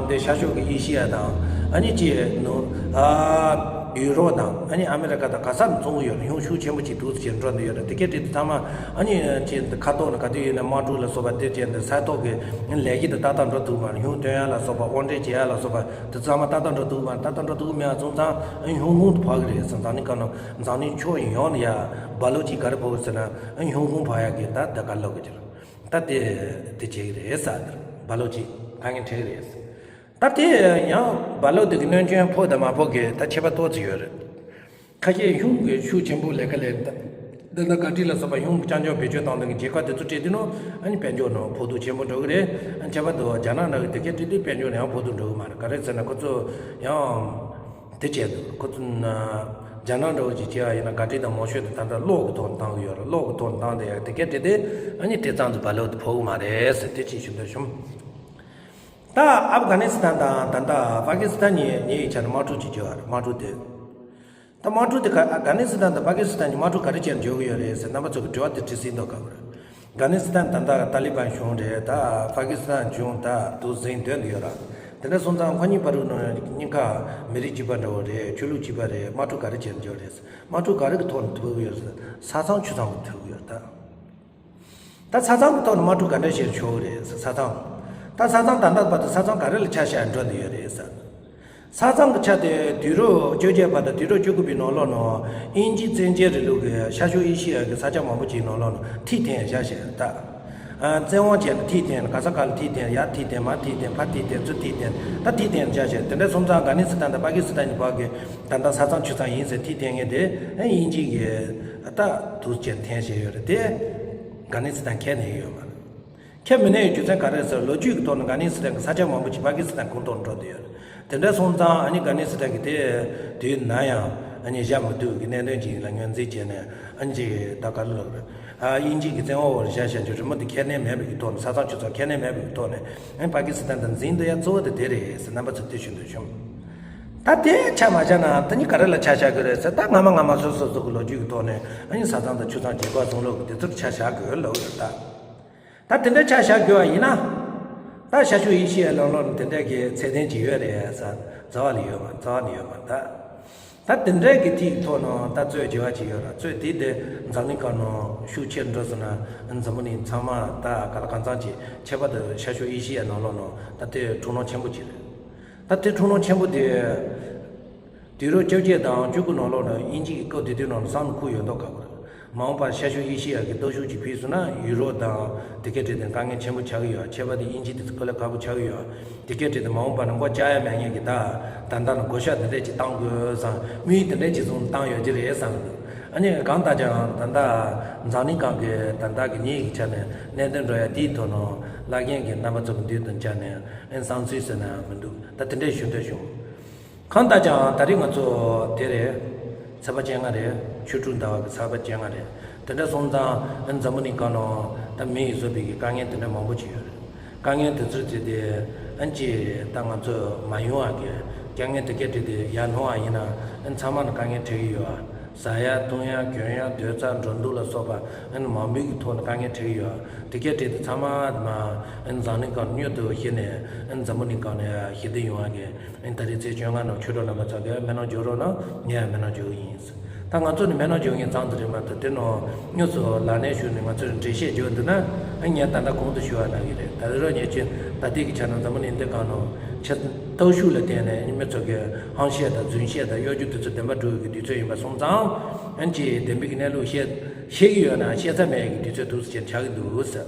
འདི་ཤར་ཕྱོགས་ཀྱི་ཨེ་ཤི་ཡ་དང་ཨ་ནི་ཅི་ནུ་ཨ། ཡུ་རོབ་དང་ཨ་ནི་ཨ་མི་རི་ཀ་དང་ག་ས་ནས་བཙོང་གི་ཡོད་རེད། ཧུང་ཤུགས་ཆེན་པོ་ཅིག་འདུག་ཟེར་འགྲོ་འདི་ཡོད་རེད། དེ་སྐད་དེ་ཚང་མ་ཨ་ནི་ཅི་ཁ་ཐོག་ནས་ག་དུས་ཡིན་ན་དམག་འཁྲུག་ལ་སོགས་པ་དེ་བྱས་འདི་ས་ཐོག་གི་ལས་གཞི་དེ་ཏག་ཏག་འགྲོ་ཐུབ་མ་རེད། ཧུང་སྟོན་ཡ་ལ་སོགས་པ་དབོར་འདྲེན་བྱེད་ཡ་ལ་སོགས་པ་དེ་ཚང་མ་ཏག་ཏག་འགྲོ་ཐུབ་མ་རེད། ཏག་ཏག་འགྲོ་ཐུབ་མེད་པ་སོང་ཙང་ཨ་ནི་ཧུང་ཧུང་དུ་བབས་ཀྱི་རེད་ཟེར། འཛམ་གླིང་སྒང་ནང་འཛམ་གླིང་ཕྱོགས་ཡོངས་ནས་ཡ་རྦ་ལོ་ཅིག་ག་རེ་བབས་ཟེར་ན་ཨ་ནི་ཧུང་ཧུང་བབས་ཡ་གི་ད་ད་ག་ལོག་གི་ཅིག་ད་དེ་དེ་བྱེད་ཀྱི་རེད་ཟེར། རྦ་ལོ་ཅིག་དཀའ་ངལ་འཕྲད་ཀྱི་རེད་ཟེར། ད་དེ་ཡང་རྦ་ལོ་དེ་གི་གནོན་སྐྱོན་ཕོག་དང་མ་ཕོག་གི་ད་ཁྱད་པར་ཏོག་ཙམ་ཡོད་རེད། ཁ་ཤས་ཧུང་གི་ཤུགས་ཆེན་པོ་ལས་ཀ་ལས་ད་ད་ག་ཏྲི་ལ་སོགས་པ་ཧུང་གི་རྐྱང་རྐྱང་བེད་སྤྱོད་བཏང་སྟངས་ཀྱི་རྒྱལ་ཁབ་དེ་ཚོ་སྤྲད་དུས་ནོ་ཨ་ནི་དཔལ་འབྱོར་ནང་ཕོག་ཐུག་ཆེན་པོ་འགྲོ་གི་རེད། ཨ་ཁྱད་པར་དུ་རྒྱ་ནག་འདྲ་གི་དེ་ག་ཏྲི་དེ་དཔལ་འབྱོར་ནང་ཡང་ཕོག་ཐུག་འགྲོ་གི་མ་རེད། ག་རེ་ཟེར་ན་ཁོ་ཚོ་ཡང་དེ་བྱས་འདུག་ཁོ་ཚོ་ན་རྒྱ་ནག་འདྲ་བོ་ཅིག་བྱས་པ་ཡིན་ན་ག་ཏྲི་དང་མང་ཤོས་དེ་ད་ལྟ་གློག་གི་ཐོག་ནས་བཏང་གི་ཡོད་རེད། གློག་གི་ཐོག་ནས་བཏང་དེ་ཡང་དེ་ག་ཏྲི་དེ་ཨ་ནི་དེ་ཙམ་དུ་རྦ་ལོ་དེ་ཕོག་གི་མ་རེད་ཟེར་དེ་ཅིག་ཞུ་འདོད་བྱུང་། ད་ཨབ་གྷ་ནི་སི་ཐན་དང་ད་ལྟ་པ་ཀི་སི་ཐན་གཉིས་གཉིས་ཀྱི་ཆ་ནས་དམག་འཁྲུག་ཅིག་བྱས་པ་རེད། དམག་འཁྲུག་དེ་ད་དམག་འཁྲུག་དེ་ག་ཨབ་གྷ་ནི་སི་ཐན་དང་པ་ཀི་སི་ཐན་གྱི་དམག་འཁྲུག་ག་རེ་བྱས་ནས་འཇོག་གི་ཡོད་རེད་ཟེར་རྣམ་པ་ཚོ་གི་དྲི་བ་དེ་དྲི་སྲིད་མདོག་ཁ་པོ་རེད། ཨབ་གྷ་ནི་སི་ཐན་ད་ལྟ་ཏཱ་ལི་བན་གཞུང་རེད། ད་པ་ཀི་སི་ཐན་གཞུང་ད་དུ་འཛིན་འདོད་འདི་ཡོད་ར། དེ་འདྲ་སོང་ཙང་ཁོ་གཉིས་བར་དུ་ནང་གཉིས་ཀ་མི་རིགས་གཅིག་པ་འདྲ་བོ་རེད། ཆོས་ལུགས་གཅིག་པ་རེད། དམག་འཁྲུག་ག་རེ་བྱས་ནས་འཇོག་རེད་ཟེར། དམག་འཁྲུག་ག་རེ་གི་ཐོག་ནས་ཐུག་གི་ཡོད་རེད་ཟེར། ས་མཚམས་ཆུ་མཚམས་གི་ཐུག་གི་ཡོད་རེད་ད། ད་ས་མཚམས་ཀྱི་ཐོག་ནས་དམག་འཁྲུག་ག་འདྲ་བྱས་ཆོག་གི་རེད་ཟེར། ས་མཚམས། ད་ས་མཚམས་ད་ལྟ་བར་དུ་ས་མཚམས་ག་རེ་ལ་ཆ་བཞག་འགྲོ་འདི་ཡོད་རེད་ཟེར། ས་མཚམས་ཀྱི་ཆ་དེ་དུས་རབས་བཅོ་བརྒྱད་པ་དང་དུས་རབས་བཅུ་དགུ་པའི་ནང་ལོགས་ནང་དབྱིན་ཇི་བཙན་བྱོལ་རིང་ལུགས་ཀྱི་ཤར་ཕྱོགས་ཨེ་ཤི་ཡ་གི་ས་ཆ་མང་པོ་ཅིག་ནང་ལོགས་ནང་ཐིག་འཐེན་བཞག་བཞག་ད། ཨ་བཙན་དབང་བྱས་ནས་ཐིག་འཐེན་ནས་ག་ས་ག་ལ་ཐིག་འཐེན། ཡར་ཐིག་འཐེན། མར་ཐིག་འཐེན། ཕར་ཐིག་འཐེན། ཚུར་ཐིག་འཐེན། ད་ཐིག་འཐེན་བཞག་བཞག་དེ་འདྲ་སོང་ཙང་ཨབ་གྷ་ནི་སི་ཐན་དང་པ་ཀི་སི་ཐན་གྱི་བར་གྱི་ད་ལྟ་ས་མཚམས་ཆུ་མཚམས་ཡིན་ཟེར་ཐིག་འཐེན་མཁན་དེ་ཨ་དབྱིན་ཇི་གི་ད་དུ་ཅན་འཐེན་བཞག་ཡོད་རེད་དེ། ཨབ་གྷ་ནི་སི་ཐན་ཁས་ལེན་ཡོད་མ་རེད། ཁས་མི་ལེན་ཡོད་རྒྱུ་མཚན་ག་རེ་ཟེར། ལོ་རྒྱུས་ཀྱི་ཐོག་ནས་ཨབ་གྷ་ནི་སི་ཐན་གྱི་ས་ཆ་མང་པོ་ཅིག་པ་ཀི་སི་ཐན་ཁོངས་གཏོགས་འགྲོ་བསྡད་ཡོད་རེད། དེ་འདྲ་སོང་ཙང་ཨ་ནི་ཨབ་གྷ་ནི་སི་ཐན་གྱི་དེ་དུས་ན་ཡང་ཨ་ནི་བཞག་མི་ཐུབ་ཀྱི་གནད་དོན་ཅིག་ལ་ངོས་འཛིན་བྱས་ནས་ཨ་ནི་ཅིག་ད་ག་ལ་ལབ་རེད། ཨ་དབྱིན་ཇི་གི་བཙན་འོག་བར་བཞག་བཞག་རྒྱུ་རི་མོ་དེ་ཁས་ལེན་མེད་པའི་གི་ཐོག་ནས། ས་མཚམས་ཆུ་མཚམས་ཁས་ལེན་མེད་པའི་གི་ཐོག་ནས་ཨ་ནི་པ་ཀི་སི་ཐན་དང་འཛིང་འདོད་ཡ་གཙོ་བོ་དེ་དེ་རེད་ཟེར་རྣམ་པ་ཚོ་དེ་ཞུ་འདོད་བྱུང་། ད་དེ་ཆ་མ་བཞག་ན་ད་ནི་ག་རེ་ལ་ཆ་བཞག་གི་རེད་ཟེར། ད་སྔ་མ་སྔ་མ་སོ་སོ་སོ་གི་ལོ་རྒྱུས་ཀྱི་ཐོག་ནས་ཨ་ནི་ས་མཚམས་དང་ཆུ་མཚམས་རྒྱལ་ཁབ་བཟུང་ལུགས་ཀྱི་དེ་ཚོར་ཆ་བཞག་དགོས་ལབ་ཡོད་ད། ད་དེ་འདྲ་ཆ་བཞག་དགོས་པ་ཡིན་ན། ད་ཤར་ཕྱོགས་ཨེ་ཤི་ཡའི་ལམ་ལུགས་ནི་དེ་འདྲ་གི་ཚད་ལྡན་ཅིག་ཡོད་རེད་ཟེར། རྩ་བ་ལ་ཡོད་མ་རྩ་བ་ནས་ཡོད་མ་རེད་ད། ད་དེ་འདྲ་གི་ཐིག་ཐོག་ནང་ད་རྩོད་བྱེད་པ་ཅིག་ཡོད་ར། རྩོད་དེ་དེ་འཛམ་གླིང་སྒང་ནང་ཤུགས་ཆེར་འགྲོ་སོང་ན་འཛམ་བུ་གླིང་ཚང་མ་ད་ག་ལ་གང་འཚམ་ཅིག་ཁྱད་པར་དུ་ཤར་ཕྱོགས་ཨེ་ཤི་ཡའི་ནང་ལོགས་ནང་ད་དེ་འཁྲུག་ལམ་ཆེན་པོ་ཅིག་རེད། ད་དེ་འཁྲུག་ལམ་ཆེན་པོ་དེ། དུས་རབས་བཅོ་བརྒྱད་དང་བཅུ་དགུ་ནང་ལོགས་ནང་དབྱིན་ཇི་གི་སྐབས་དེ་དུས་ནང་ལ་བསམ་བློ་འཁོར་ཡོད་མདོག་ཁ་པོ་རེད། མ་འོངས་པར་ཤར་ཕྱོགས་ཨེ་ཤི་ཡ་གི་སྟོབས་ཤུགས་ཅིག་ཕུལ་སོང་ན་ཡུ་རོབ་དང་དེ་གའི་གྲས་དེ་དཀའ་ངལ་ཆེན་པོ་ཆགས་ཀྱི་ཡོད། ཁྱད་པར་དུ་དབྱིན་ཇི་དེ་ཚོ་དཀའ་ལས་ཁག་པོ་ཆགས་ཀྱི་ཡོད། དེ་གའི་གྲས་དེ་མ་འོངས་པར་ནང་མགོ་བཅག་ཡ་མེད་མཁན་གྱི་ད་ད་ལྟ་ནས་བགོ་བཤའ་དེ་འདྲས་ཅིག་བཏང་དགོས་བསམ། དམིགས་ཡུལ་དེ་འདྲས་ཅིག་བཟུང་བཏང་ཡོད་ཀྱི་རེད་བསམ་གི་འདུག་ཨ་ནི་གང་ལྟར་ཀྱང་ད་ལྟ་འཛམ་གླིང་སྒང་གི་ད་ལྟ་གི་ཉིད་ཀྱི་ཆ་ནས་གནད་དོན་འགྲོ་ཡ་དེའི་ཐོག་ནང་བླ་རྒན་གྱི་རྣམ་པ་ཚོ་གི་མདུན་དུ་བཅར་ནས་ཨ་ནི་བསམ་ཚུལ་ཟེར་ན་མི་འདུག་ད་དེ་འདྲས་ཞུ་འདོད་བྱུང་། གང་ལྟར་ཀྱང་ད་རེས་ང་ཚོ་དེ་རེད། ཚེས་པ་བཅོ་ལྔ་རེད། ཆོ་འཕྲུལ་ཟླ་བ་གི་ཚེས་པ་བཅོ་ལྔ་རེད། དེ་འདྲ་སོང་ཙང་ཨ་འཛམ་བུ་གླིང་སྒང་ནང་ད་མི་ཡིས་བཟོས་པའི་གི་དཀའ་ངལ་དེ་འདྲ་མང་པོ་ཅིག་ཡོད་རེད། དཀའ་ངལ་དེ་ཚོའི་ཚེ་དེ་ཨ་ཅེ་ད་ང་ཚོ་མ་ཡོང་བ་གི་དཀའ་ངལ་དེ་གའི་དེ་དེ་ཡར་སྣོན་བ་ཡིན་ན་ཨ་ཚང་མ་ལ་དཀའ་ངལ་འཕྲད་ཀྱི་ཡོད་ཨ། ཟ་ཡ་འཐུང་ཡ་གྱོན་ཡ་སྡོད་ས་འགྲོ་འདུག་ལ་སོགས་པ་ཨ་མང་པོའི་གི་ཐོག་ནས་དཀའ་ངལ་འཕྲད་ཀྱི་ཡོད་ཨ། དེ་གའི་དེ་དེ་ཚང་མ་མ་ཨ་འཛམ་གླིང་སྒང་དངོས་སུ་ཤེས་ནས་ཨ་འཛམ་བུ་གླིང་སྒང་ནས་ཞི་བདེ་ཡོང་བ་གི་ཨ་ད་རེས་ཚེས་བཅོ་ལྔ་ནང་ཆོས་གྲོགས་རྣམ་པ་ཚོ་གིས་སྨོན་ལམ་རྒྱག་རོགས་གནང་། ངས་ཡང་སྨོན་ལམ་རྒྱག་གི་ཡིན། ད་ང་ཚོ་ནི་སྨོན་ལམ་རྒྱག་མཁན་ཙམ་དུ་རེད་མ་གཏོགས་དེ་ནང་དངོས་སུ་ལག་ལེན་ཞུགས་ནས་ང་ཚོ་ནི་འགྲེལ་བཤད་རྒྱག་འདུག་ན་ཨ་ངས་ད་ལྟ་གོང་དུ་ཞུ་བ་ནང་བཞིན་རེད། ད་རེས་རོགས་ཉེས་ཅན་ད་ལྟའི་གི་ཆ་ནས་འཛམ་བུ་གླིང་འདི་སྒང་ནང་ཆེས་སྟོབས་ཤུགས་ལ་བརྟེན་ནས་མི་ཚོ་གི་ཧམ་བཤད་དང་རྫུན་བཤད་དང་གཡོ་སྒྱུ་དེ་ཚོ་བདེན་པ་འགྲུབ་ཀྱི་དུས་ཚོད་ཡིན་པ་སོང་ཙང་ཨ་ཅེ་བདེན་པའི་གི་གནས་ལུགས་བཤད་ཤེས་ཀྱི་ཡོད་ན་བཤད་ས་མེད་ཀྱི་དུས་ཚོད་འདུག་ཟེར་ཆགས་ཀྱི་འདུག་ཟེར།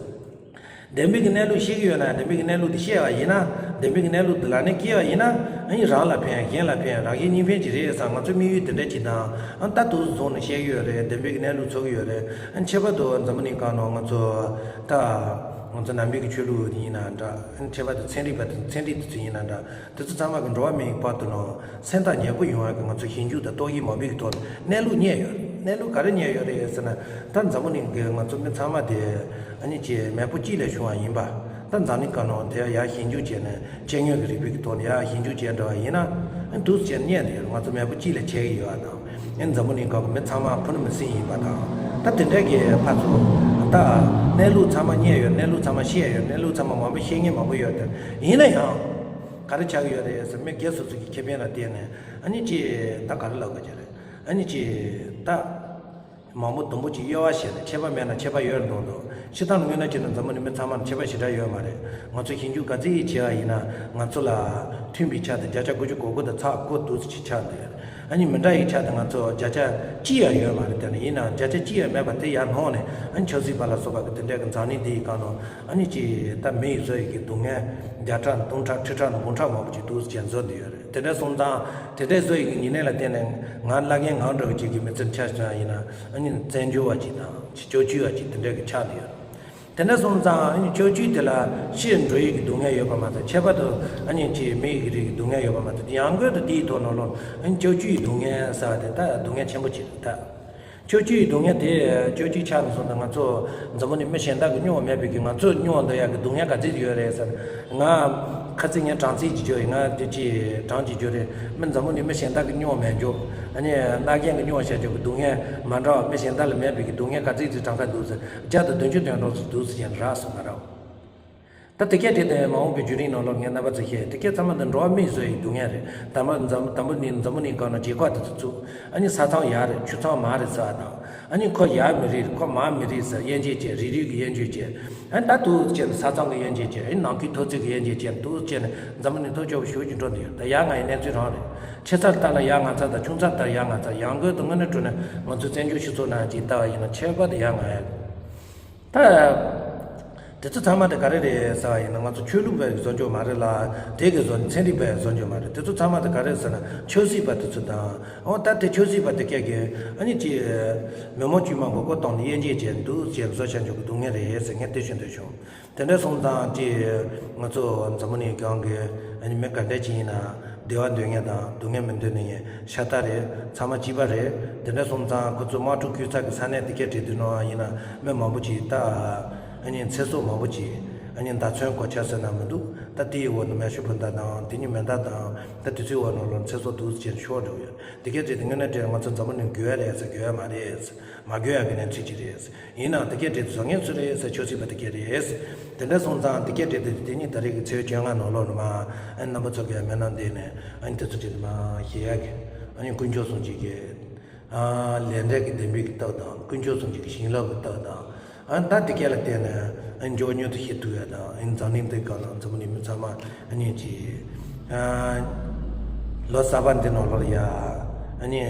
བདེན་པའི་གི་གནས་ལུགས་ཤེས་ཀྱི་ཡོད་ན་བདེན་པའི་གི་གནས་ལུགས་དེ་བཤད་པ་ཡིན་ན། བདེན་པའི་གི་གནས་ལུགས་དེ་ལག་ལེན་བཀལ་བ་ཡིན་ན། ཨ་ནི་རང་ལ་ཕན་གཞན་ལ་ཕན་རང་གཞན་གཉིས་ཕན་ཅིག་རེད་བསམ། ང་ཚོའི་དམིགས་ཡུལ་དེ་འདྲ་ཅིག་དང་ཨ་ད་དུང་བཟུང་ནས་བཤད་ཀྱི་ཡོད་རེད། བདེན་པའི་གི་གནས་ལུགས་འཚོལ་གྱི་ཡོད་རེད། ཨ་ནི་ཁྱད་པར་དུ་འཛམ་བུ་གླིང་སྒང་ནང་ང་ཚོ་ད་ང་ཚོ་ནང་པའི་གི་ཆོས་ལུགས་ཡིན་ན་འདྲ། ཨ་ནི་ཁྱད་པར་དུ་ཚན་རིག་པ་དང་ཚན་རིག་དེ་ཚོ་ཡིན་ན་འདྲ། དེ་ཚོ་ཚང་མ་གི་འགྲོ་བ་མིའི་བར་དུ་ནང་སེམས་ཐག་ཉེ་པོ་ཡོང་བ་གི་ང་ཚོ་ཞིབ་འཇུག་དང་རྟོག་ཞིབ་མང་པོའི་གི་ཐོག་ནས་གནས་ལུགས་རྙེད་ཡོད་རེད། གནས་ལུགས་ག་རེ་རྙེད་ཡོད་རེད་ཟེར་ན། ད་འཛམ་བུ་གླིང་གི་ང་ཚོ་མི་ཚང་མ་དེ་ཨ་ནི་ཅིག་མེས་པོ་གཅིག་ལས་བྱུང་བ་ཡིན་པ། ད་འཛམ་གླིང་སྒང་ནང་དེ་ཡར་ཞིབ་འཇུག་བྱས་ནས་སྤྱི་དངོས་ཀྱི་རིག་པའི་གི་ཐོག་ནས་ཡར་ཞིབ་འཇུག་བྱས་འགྲོ་བ་ཡིན་ན། ཨ་འདུག་སེ་བྱས་ནས་རྙེད་དེ་ཡོད། ང་ཚོ་མེས་པོ་གཅིག་ལ་བྱེད་ཀྱི་ཡོད་པ་དང་། ཨ་འཛམ་བུ་གླིང་སྒང་གི་མི་ཚང་མ་ཕུ་ནུ་མི་སེར་ཡིན་པ་དང་། ད་དེ་འདྲའི་གི་ཕར་ཚུར་ད་གནས་ལུགས་ཚང་མ་རྙེད་ཡོད། གནས་ལུགས་ཚང་མ་ཤེས་ཡོད། གནས་ལུགས་ཚང་མ་མང་པོ་ཤེས་མཁན་མང་པོ་ཡོད་དེ། ཡིན་ན་ཡང་ག་རེ་ཆགས་ཀྱི་ཡོད་རེད་ཟེར། མི་སྒེར་སོ་སོ་གི་ཁེ་ཕན་ལ་བརྟེན་ནས། ཨ་ནི་ཅི་ད་ག་རེ་ལབ་དགོས་ཀྱི་རེད། ཨ་ནི་ཅི་ད། མང་པོ་དུམ་བུ་གཅིག་གཡོ་བ་བྱས་ནས་ཁྱད་པར་མེད་ན་ཁྱད་པར་ཡོད་རེད་མདོག་མདོག་སྤྱིར་བཏང་ལ་དངོས་གནས་བྱས་ན་འཛམ་བུ་གླིང་མི་ཚང་མར་ཁྱད་པར་ཞེ་དྲག་ཡོད་མ་རེད། ང་ཚོ་ཞིབ་འཇུག་ག་ཚོད་ཅིག་བྱས་པ་ཡིན་ན་ང་ཚོ་ལ་མཐུན་པའི་ཆ་དེ་བརྒྱ་ཆ་དགུ་བཅུ་གོ་དགུ་དང་ཚེག་དགུ་འདུག་སེ་ཅིག་ཆགས་འདུག་ཨ་ནི་མི་འདྲ་བའི་ཆ་དེ་ང་ཚོ་བརྒྱ་ཆ་གཅིག་ཡང་ཡོད་མ་རེད། དེ་ནི་ཡིན་ནའང་བརྒྱ་ཆ་གཅིག་ཡང་མེད་པ་དེ་ཡར་ལྷུང་ནས། ཨ་ནི་ཆབ་སྲིད་པ་ལ་སོགས་པ་གི་དེ་འདྲའི་གི་འཛམ་གླིང་འདི་ཡི་སྒང་ནང་ཨ་ནི་ཅིག་ད་མི་ཡི་བཟོ་ཡི་གི་སྡུག་བསྔལ་བརྒྱ་ཕྲག་སྟོང་ཕྲག་ཁྲི་ཕྲག་དང་འབུམ་ཕྲག་མང་པོ་ཅིག་འདུག་སེ་ཅིག་བཟོ་འདི་ཡོད་རེད། དེ་འདྲ་སོང་ཙང་དེ་འདྲའི་བཟོ་ཡི་གི་ཉེ་གནས་ལ་བརྟེན་ནས་ང་བླ་རྒན་ང་འདྲ་བོ་ཅིག་གི་མི་ཚེར་ཆ་བཞག་ཡིན་ན། ཨ་ནི་བཙན་བྱོལ་བ་ཅིག་དང་སྤྱི་སྤྱོད་བཅོས་བ་ཅིག་དེ་འདྲ་གི་ཆགས་བསྡད་ཡོད། དེ་འདྲ་སོང་ཙང་ཨ་ནི་སྤྱི་སྤྱོད་དེ་ལ་ཕྱིར་འགྲོ་ཡི་གི་སྡུག་བསྔལ་ཡོད་པ་མ་ཚད། ཁྱད་པར་དུ་ཨ་ནི་ཅིག་མི་ཡི་གི་རིགས་ཀྱི་སྡུག་བསྔལ་ཡོད་པ་མ་ཚད། ཡང་སྒོས་དུ་དེའི་ཐོག་ནང་ལོགས་ཨ་ནི་སྤྱི་སྤྱོད་ཀྱི་སྡུག་བསྔལ་ཟེར་བ་དེ་ད་སྡུག་བསྔལ་ཆེན་པོ་ཅིག་རེད་ད། སྤྱི་སྤྱོད་ཀྱི་སྡུག་བསྔལ་དེ་སྤྱི་སྤྱོད་ཆགས་ནས་སོང་ཙང་། ང་ཚོ་འཛམ་བུ་གླིང་མི་གཞན་དག་གིས་མྱོང་བ་མེད་པའི་གི་ང་ཚོས་མྱོང་བ་འདོད་ཡག་གི་སྡུག་བསྔལ་ག་ཚོད་ཡོད་རེད་ཟེར། ང་ཁ་ཚིག་ངས་དྲང་ཚིག་ཅིག་བརྗོད་ཡིན། ང་དེ་ཅིག་དྲང་ཅིག་བརྗོད་རེད། མི་འཛམ་བུ་གླིང་མི་གཞན་དག་གིས་མྱོང་བ་མེད་འཇོག་ཨ་ནི་བླ་རྒན་གྱིས་མྱོང་བ་བྱས་འཇོག་གི་སྡུག་བསྔལ་མ་འདྲ་བ། མི་གཞན་དག་ལ་མེད་པའི་གི་སྡུག་བསྔལ་ག་ཚོད་ཅིག་གྲངས་ཀ་འདུག་ཟེར། བརྒྱ་དང་བདུན་ཅུ་དོན་གྲངས་ཙམ་འདུག་ཟེར་བྱས་ནས་རག་སོང་ང་རང་། ད་དེ་སྐད་དེ་དེ་མ་འོངས་པའི་བརྒྱུད་རིམ་ནང་ལོགས་ངས་རྣམ་པ་ཚོ་བཤད། དེ་སྐད་ཚང་མ་འདི་འགྲོ་བ་མིའི་བཟོ་ཡི་སྡུག་བསྔལ་རེད། དང་པོ་འཛམ་དང་པོ་ནི་འཛམ་བུ་གླིང་སྒང་ནང་བྱེད་སྒོ་དེ་ཚོ་བཙུགས། ཨ་ནི་ས་མཚམས་ཡག་རེད། ཆུ་མཚམས་མང་རེད་ཟེར་བ་དང་། ཨ་ནི་ཁོ་ཡག་མི་རིགས་ཁོ་མང་མི་རིགས་ཟེར། དབྱེ་འབྱེད་བྱས། རིགས་རུས་ཀྱི་དབྱེ་འབྱེད་བྱས། ཨ་ནི་ད་འདུག་སེ་བྱས་ནས་ས་མཚམས་ཀྱི་དབྱེ་འབྱེད་བྱས། ཨ་ནི་ནང་ཁུལ་འཐབ་རྩོད་ཀྱི་དབྱེ་འབྱེད་བྱས། འདུག་སེ་བྱས་ནས་འཛམ་བུ་གླིང་ཐོག་སྐྱོ་པོ་ཞེ་པོ་ཅིག་འགྲོ་འདུག་ཡོད། ད་ཡག་ང་ཡི་གནས་ཚུལ་རང་རེད། ཆེ་ཚར་ལྟ་ན་ཡག་མང་ཚར་དང་ཆུང་ཚར་ལྟ་ན་ཡག་མང་ཚར། ཡང་སྒོས་དུ་དངོས་གནས་དྲང་གནས་ང་ཚོའི་བཙན་བྱོལ་སྤྱི་ཚོགས་ནང་ཅིག་ལྟ་བ་ཡིན་ན་ཁྱད་པར་དུ་ཡག་མང་ཡོད། ད་དེ་ཚོ་ཚང་མ་དེ་ག་རེ་རེད་ཟེར་བ་ཡིན་ན། ང་ཚོ་ཆོས་ལུགས་པའི་བཟོ་འཇོག་མ་རེད་ལ། དེ་གི་བཟོ་ཚན་རིག་པའི་བཟོ་འཇོག་མ་རེད། དེ་ཚོ་ཚང་མ་དེ་ག་རེ་ཟེར་ན་ཆབ་སྲིད་པ་དེ་ཚོ་དང་། འོ་ད་དེ་ཆབ་སྲིད་པ་དེ་སྐད་ཀྱིས་ཨ་ནི་ཅིག་མི་མང་དཀྱུས་མ་མགོ་སྐོར་བཏང་ནས་དབྱེ་འབྱེད་བྱས། འདུག་སེ་བཟོ་བྱ་འཇོག་གི་སྡུག་བསྔལ་རེད་ཟེར་ངས་དེ་ཞུ་འདོད་བྱུང་། དེ་འདྲ་སོང་ཙང་ཅིག་ང་ཚོ་འཛམ་བུ་གླིང་སྒང་གི་ཨ་ནི་མི་ག་འདྲ་ཅིག་ཡིན་ན་བདེ་བ་འདོད་མཁན་དང་སྡུག་བསྔལ་མི་འདོད་མཁན་ཤ་སྟག་རེད། ཚང་མ་གཅིག་པ་རེད། དེ་འདྲ་སོང་ཙང་ཁོ་ཚོ་དམག་འཁྲུག་བསྐུལ་ས་གི་ས་གནས་དེ་གའི་གྲས་དེ་ནང་ཡིན་ན་མི་མང་པོ་ཅིག་ད་ཨ་ནི་ཚེ་སྲོག་མང་པོ་ཅིག་ཨ་ནི་མདའ་མཚོན་གོ་ཆ་ཟེར་ན་མི་འདུག་ད་དེའི་འོག་ནས་མེ་ཤུགས་འཕུར་མདའ་དང་དེ་ཉིད་མེ་མདའ་དང་ད་དེ་ཚོའི་འོག་ནང་ལོགས་ཚེ་སྲོག་འདུག་སེ་བྱས་ཤོར་འགྲོ་གི་ཡོད། དེ་གའི་གྲས་དེ་དངོས་གནས་དྲང་ང་ཚོ་འཛམ་བུ་གླིང་དགོས་ཡ་རེད་ཟེར། དགོས་ཡ་མ་རེད་ཟེར། མ་དགོས་ཡ་གི་གནས་ཚུལ་ཅིག་རེད། ཡིན་ནའང་དེ་གའི་གྲས་དེ་བཟོ་མཁན་སུ་རེད་ཟེར། ཆབ་སྲིད་པ་དེ་གའི་རེད། དེ་འདྲ་སོང་ཙང་དེ་གའི་གྲས་དེ་དེ་ཉིད་ད་རེས་ཀྱི་ཚེས་བཅོ་ལྔ་ནང་ལོགས་ནས་མར་ཨ་ནི་རྣམ་པ་ཚོ་གིས་སྨོན་ལམ་འདེབས་ནས། ཨ་ནི་དེ་ཚོ་གྲས་དེ་མར་ཞི་ཡ་གི་ཨ་ནི་དཀོན་མཆོག་གསུམ་གྱི་གི་ཨ་ལས་འབྲས་ཀྱི་བདེན་པའི་གི་རྟགས་དང་། དཀོན་མཆོག་གསུམ་གྱི་གི་བྱིན་རླབས་ཀྱི་རྟགས་དང་། ཨ་ནི་ད་དེ་གའི་ལ་བརྟེན་ནས་ཨ་ནི་མགྱོགས་མྱུར་དུ་ཤི་ཐུབ་ཡ་དང་། ཨ་ནི་འཛམ་གླིང་འདིའི་སྒང་ལ་འཛམ་བུ་གླིང་མི་ཚང་མ་ཨ་ནི་ཅིག་ཨ་ལོ་གསར་པ་འདི་ནང་ལོགས་ལ་ཡ་ཨ་ནི་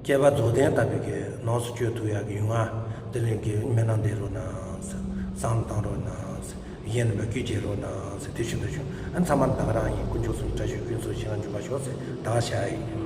སྐྱེས་པ་རྫོགས་ལྡན་ལྟ་བུའི་གི་ནང་སུ་བསྐྱོད་ཐུབ་ཡག་གི་ཡོང་བ་དེ་རིང་གི་སྨོན་ལམ་འདེབས་རོགས་གནང་ཟེར། བསམ་བློ་བཏང་རོགས་གནང་ཟེར། གཞན་ལ་མོས་གུས་བྱེད་རོགས་གནང་ཟེར་དེ་ཞུ་འདོད་བྱུང་། ཨ་ཚང་མ་ད་ག་རང་ཡིན། དཀོན་མཆོག་གསུམ་གྱི་བཀྲ་ཤིས་ཀུན་སློང་བྱིན་རླབས་འཇུག་པར་ཤོག་ཟེར་ད་ག་བྱ་ཡིན།